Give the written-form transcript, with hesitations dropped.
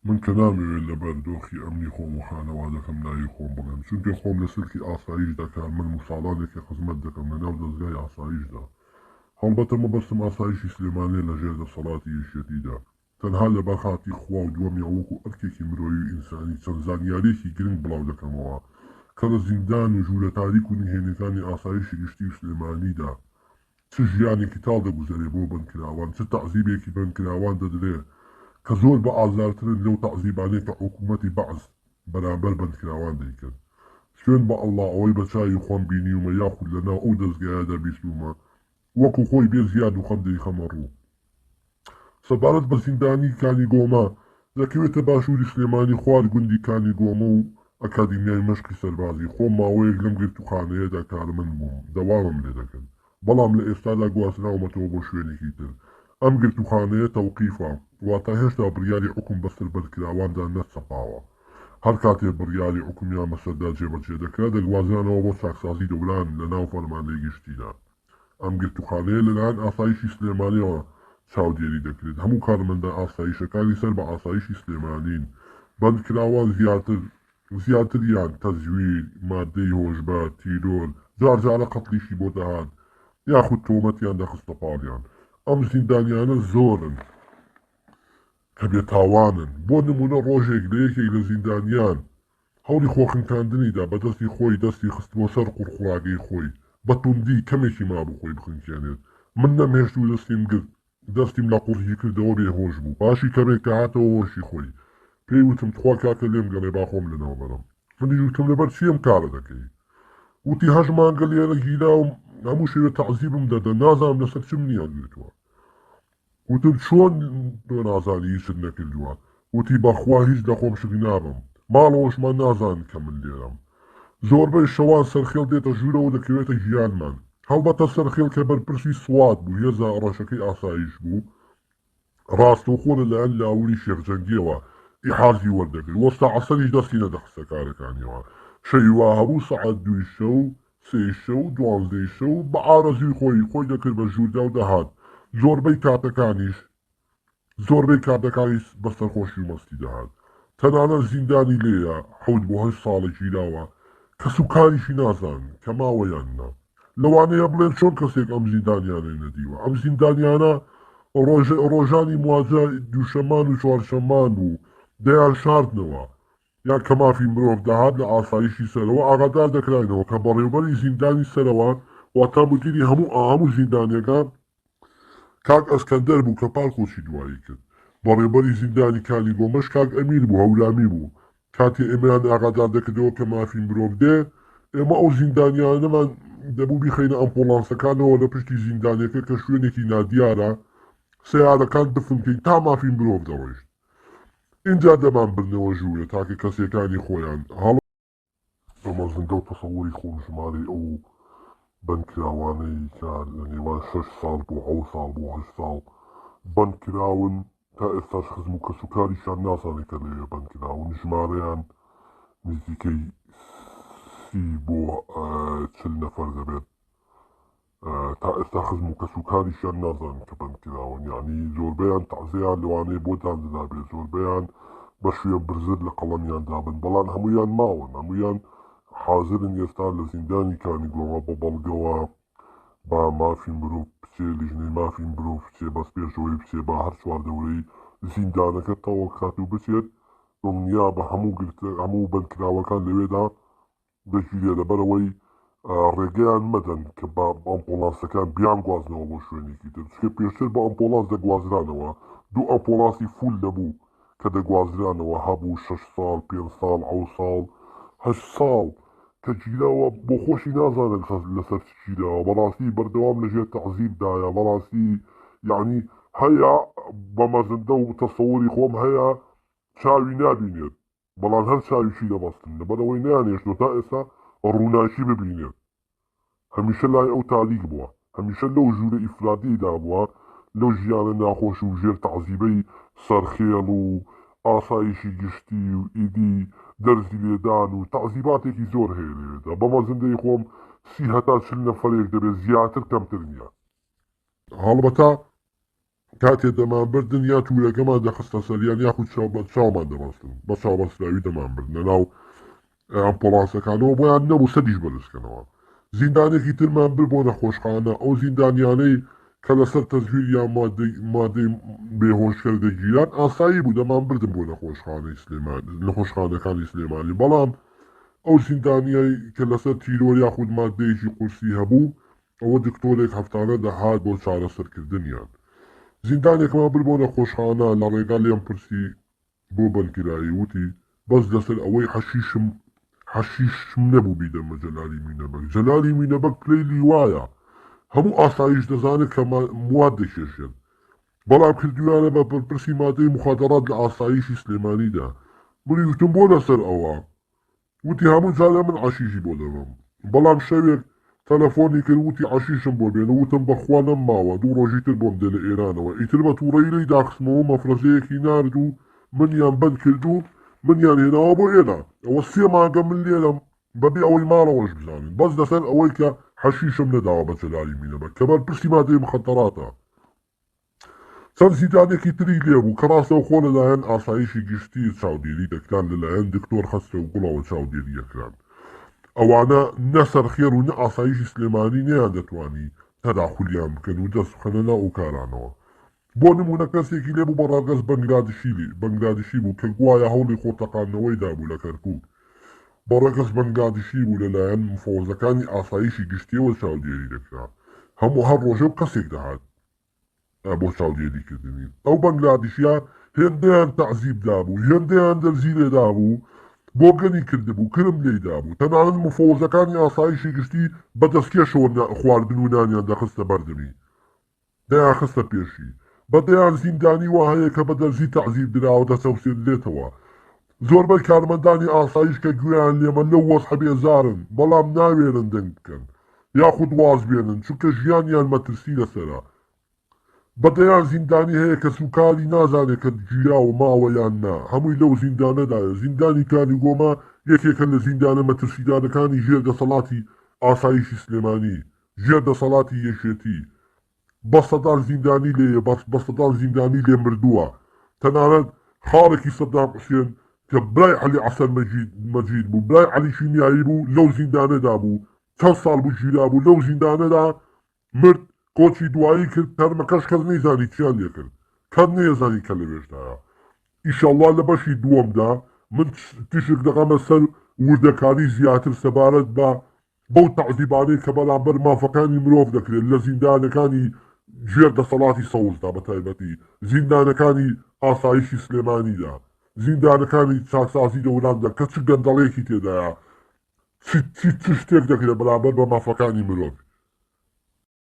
من کە نامەوێت لەبەر دۆخی ئەمنی خۆم و خانەوادەکەم ناوی خۆم بڵێم، چونکە خۆم لە سلکی ئاسایشدا کارمەندم و ساڵانێکە خزمەت دەکەم لەناو دەزگای ئاسایشدا. هەڵبەتە مەبەستم ئاسایشی سلێمانیە لەژێر دەسەڵاتی یەکێتیدا. تەنها لەبەر خاتری خوا و دووەمیان وەکو ئەرکێکی مرۆیی و ئینسانی چەند زانیاریەکی گرنگ بڵاو دەکەمەوە کە لە زیندان و ژوورە تاریک و نهێنیەکانی ئاسایشی گشتی و سلێمانیدا چ ژیانێکی تاڵ دەگوزەرێ بۆ بەندکراوان، چ تەعزیبێکی بەندکراوان دەدرێ کە زۆر بە ئازارترن لەو تەعزیبانەی کە حکوومەتی بەعس بەرامبەر بەندکراوان دەیکرد. سوێند بە ئەڵڵا ئەوەی بە چاوی خۆم بینیومە یاخود لە ناو ئەو دەزگایەدا بیستوومە وەکو خۆی بێ زیاد و خەم دەیخەمە ڕوو. سەبارەت بە زیندانی کانی گۆمە، دەکەوێتە باشووری سلێمانی خوار گوندی کانی گۆمە و ئەکادیمیای مەشقی سەربازی، خۆم ماوەیەک لەم گرتووخانەیەدا کارمەند بووم، دەوامم لێ دەکرد، بەڵام لە ئێستادا گواستراومەتەوە بۆ شوێنێکی تر. ئەم گرتووخانەیە تەوقیفە، واتە هێشتا بڕیاری حوکم بەسەر بەندکراواندا نەسەپاوە. هەر کاتێ بڕیاری حوکمیان بەسەردا جێبەجێ دەکرا، دەگوازرانەوە بۆ چاکسازی دەوران لەناو فەرماندەی گشتیدا. ئەم گرتووخانەیە لەلایەن ئاسایشی سلێمانیەوە چاودێری دەکرێت، هەموو کارمەندە ئاسایشەکانی سەر بە ئاسایشی سلێمانین، بەندکراوان زیاتر زیاتریان تەزویر، ماددەی هۆشبەر، تیرۆر، جار جارە قەتڵیشی بۆ دەهات یاخود تۆمەتیان دەخستە پاڵیان. ئەم زیندانیانە زۆرن کە بێتاوانن، بۆ نمونە ڕۆژێک لە یەکێک لە زیندانیان هەوڵی خۆخنکاندنی دا، بە دەستی خۆی دەستی خستبووە سەر قوڕقوڕاگەی خۆی، بە توندی، کەمێکی مابوو خۆی بخنکێنێت. من نەمهێشت و دەستیم گرت، دەستیم لە قوڕگی کردەوە بێ هۆش بوو. پاشی کەمێک کە هاتەوە هۆشی خۆی، پێی وتم تخوا کاکە لێم گەڕێ با خۆم لەناو بەرم. منیش وتم لەبەر چی ئەم کارە دەکەی؟ وتی هەشت مانگە لێرە گیراوم، هەموو شەوێ تەعزیبم دەدەن، نازانم لەسەر چ منیان گرتووە. وتم چۆن تۆ نازانی هیچت نەکردووە؟ وتی بەخوا هیچ لەخۆم شک نابەم، ماڵەوەشمان نازانن کە من لێرەم. زۆربەی شەوان سەرخێڵ دێتە ژوورەوە دەکەوێتە گیانمان. هەڵبەتە سەرخێڵ کە بەرپرسی سوات بوو، هێزە ڕەشەکەی ئاسایش بوو، ڕاستەوخۆ لەلایەن لاوری شێخ جەنگیەوە ئیحازی وەردەگرت. وەستا عەسەریش دەستی نەدەخستە کارەکانیەوە. شەوی وا هەبوو سەعات دووی شەو سێی شەو، دوانزەی شەو، بە ئارەزووی خۆی، خۆی دەکرد بە ژووردا و دەهات. زۆربەی کاتەکانیش، زۆربەی کاتەکانیش بە سەرخۆشی و مەستی دەهات. تەنانەت زیندانی لێیە، حەوت بۆ هەشت ساڵە گیراوە، کەسوکاریشی نازانن کە ماوە یان نا. لەوانەیە بڵێن چۆن کەسێک ئەم زیندانیانەی نەدیوە؟ ئەم زیندانیانە ڕۆژ، ڕۆژانی مواجە دووشەممان و چوارشەممان بوو، دەیانشاردنەوە. یان کە مافی مرۆڤ دەهات لە ئاسایشی سەرەوە ئاگادار دەکراینەوە کە بەڕێوبەری زیندانی سەرەوە واتا مودیری هەموو هەموو زیندانیەکان کاک ئەسکەندەر بوو کە پار کۆچی دوایی کرد. بەڕێوبەری زیندانی کانی گۆمەش کاک ئەمیر بوو هەورامی بوو. کاتێ ئێمەیان ئاگادار دەکردەوە کە مافی مرۆڤ دێ ئێمە ئەو زیندانیانەمان دەبوو بیخەینە ئەمپوڵانسەکانەوە لە پشتی زیندانەکە کە شوێنێکی نادیارە سەیارەکان دفن کەین تا مافی مرۆڤ دەڕۆیشت. ئینجا دەمان بردنەوە ژوورە تاکە کەسیەکانی خۆیان. هەڵ. بە مەزندە و تەسەوری خۆم ژمارەی ئەو بەندکراوانەی کە لە نێوان شەش ساڵ بۆ حەوت ساڵ بۆ هەشت ساڵ بەندکراون تا ئێستاش خزم و کەسوکاریشیان نازانێت کە لەوێ بەندکراون ژمارەیان نزیکەی 30 بۆ 40 نەفەر دەبێت. تا ئێستا خزم و کەسوکاریشیان نازانن کە بەندکراون، یەعنی زۆربەیان تەعزیەیان لەوانەیە بۆ دانرابێت، زۆربەیان بە شوێن برزت لە قەڵەمیان دابن، بەڵام هەموویان ماون، هەموویان حازرن ئێستا لە زیندانی کانی گۆمە بە بەڵگەوە با مافی مرۆڤ بچێ، لیژنەی مافی مرۆڤ بچێ، بەس پێشەوەی بچێ، با هەر چواردەورەی زیندانەکە تەواو کات و بچێت، دڵنیابە هەموو گرتە هەموو بەندکراوەکان لەوێدا دەگیرێ لەبەرئەوەی ڕێگەیان مەدەن کە بە ئەمپۆڵانسەکان بیانگوازنەوە بۆ شوێنێکی تر چونکە پێشتر بە ئەمپۆڵانس دەگوازرانەوە دوو ئەمپۆڵانسی فول دەبوو کە دەگوازرانەوە هەبوو شەش ساڵ پێنج ساڵ حەوت ساڵ هەشت ساڵ کە گیراوە بۆ خۆشی نازانێت لەسەر چ گیراوە بەڕاستی بەردەوام لەژێر تەعزیبدایە بەڕاستی یعنی هەیە بە مەزندە و تەسەوری خۆم هەیە چاوی نابینێت بەڵام هەر چاویشی دەبەستن لەبەرئەوەی نەیانهێشتووە تا ئێستا ڕووناکی ببینێت هەمیشە لای ئەو تاریک بووە هەمیشە لەو ژوورە ئیفرادیەیدا بووە لەو ژیانە ناخۆش و ژێر تەعزیبەی سەرخێڵ و ئاسایشی گشتی و ئیدی دەرزی لێدان و تەعزیباتێکی زۆر هەیە لەوێدا بە مەزندەی خۆم 30 هەتا 40 نەفەرێک دەبێت زیاتر کەمتر نییە. هەڵبەتە. کاتێ دەمانبردن یا تورەکەمان دەخستە سەریان یاخود چاو بە چاومان دەبەستن بە چاوبەستراوی دەمانبردنە ناو ئەمپۆڵانسەکانەوە بۆیان نەبوو سەریش بەرزکەنەوە. زیندانێکی ترمان برد بۆ نەخۆشخانە، ئەو زیندانیانەی کە لەسەر تەزویر یان مادەی مادەی بێهۆشکەر دەگیران ئاسایی بوو دەمانبردن بۆ نەخۆشخانەی سلێمانی نەخۆشخانەکانی سلێمانی بەڵام ئەو زیندانیای کە لەسەر تیرۆر یاخود مادەیەکی قورسی هەبوو ئەوە دکتۆرێک هەفتانە دەهات بۆ چارەسەرکردنیان. زیندانێکمان برد بۆ نەخۆشخانە، لە ڕێگا لێم پرسی بۆ بەندکرایی، وتی، بەس لەسەر ئەوەی حەشیشم حەشیشم نەبوو بیدەمە جەلالی مینەبەگ. جەلالی مینەبەگ پلەی لیوایە، هەموو ئاسایش دەزانێت کە مواد دەکێشێت، بەڵام کردویانە بە بەرپرسی مادەی موخادەرات لە ئاسایشی سلێمانیدا. منیش وتم بۆ لەسەر ئەوە؟ وتی هەموو جارێ من عەشیشی بۆ دەبەم بەڵام شەوێک تەلەفۆنی کرد وتی عەشیشم بۆ بێنە وتم بەخوا نەمماوە دوو ڕۆژی تر بۆم دێ لە ئێرانەوە ئیتر بە توڕەیی لێی داخستمەوە مەفرەزەیەکی نارد و منیان بەند کرد و منیان هێناوە بۆ ئێرە ئەوە سێ مانگە من لێرەم بەبێ ئەوەی ماڵەوەش بزانن بەس لەسەر ئەوەی کە حەشیشم نەداوە بە جەلالی مینەبەگ کە بەرپرسی مادەی مخدەراتە. چەند زیندانێکی تری لێبوو کە ڕاستەوخۆ لەلایەن ئاسایشی گشتی چاودێری دەکران لەلایەن دکتۆر خەسرەو گوڵەوە چاودێری ئەکران. ئەوانە نە سەرخێڵ و نە ئاسایشی سلێمانی نەیاندەتوانی تەداخولیان بکەن و دەست بخەنە ناو ئەو کارانەوە. بۆ نموونە کەسێکی لێبوو بە ڕەگەز بەنگلادشی بەنگلادشی بوو کە گوایە هەوڵی خۆتەقاندنەوەی دابوو لە کەرکوک. بە ڕەگەز بەنگلادشی بوو لەلایەن مفەوەزەکانی ئاسایشی گشتیەوە چاودێری دەکرا. هەموو هەر ڕۆژێ و کەسێک دەهات. بۆ چاودێری کردنی ئەو بەنگلادیشە هێندەیان تەعزیب دابوو هێندەیان دەرزی لێدابوو بۆگەنی کردبوو کرم لێی دابوو تەنانەت مفەوەزەکانی ئاسایشی گشتی بە دەستکێشەوە خواردن و نانیان دەخستە بەردەمی دەیانخستە پێشی بە دەیان زیندانی وا هەیە کە بە دەرزی تەعزیب دراوە دەچەوسێنرێتەوە زۆربەی کارمەندانی ئاسایش کە گوێیان لێمە لەو وەزعە بێزارن بەڵام ناوێرن دەنگ بکەن یاخود واز بێنن چونکە ژیانیان مەترسی لەسەرە بە دەیان زیندانی هەیە کەسوکاری نازانێت کە گیراوە ماوە یان نا هەمووی لەو زیندانەدایە زیندانی کانیگۆما یەکێکە لە زیندانە مەترسیدارەکانی ژێر دەسەڵاتی ئاسایشی سلێمانی ژێر دەسەڵاتی یەکێتی بە سەدان زیندانی لێیە بە سەدان زیندانی لێ مردووە تەنانەت خاڵێکی سەدام حوسێن کە برای عەلی عەسەن مەجید مەجید بوو برای عەلی شیمیایی بوو لەو زیندانەدا بوو چەند ساڵ بوو گیرابوو لەو زیندانەدا مرد کۆچی دوایی کرد تەرمەکەش کەس نەیزانی چیان لێ کرد کەس نەیەزانی کە لەوێشدایە ئیشەڵڵا لە بەشی دووەمدا من تیشک دەخەمە سەر وردەکاری زیاتر سەبارەت بە بەو تەعزیبانەی کە بەرامبەر مافەکانی مرۆڤ دەکرێت لە زیندانەکانی ژێر دەسەڵاتی سەوزدا بەتایبەتی زیندانەکانی ئاسایشی سلێمانیدا زیندانەکانی چاکسازی دەوراندا کە چ گەندەڵیەکی تێدایە چ چ شتێک دەکرێت بەرامبەر بە مافەکانی مرۆڤ.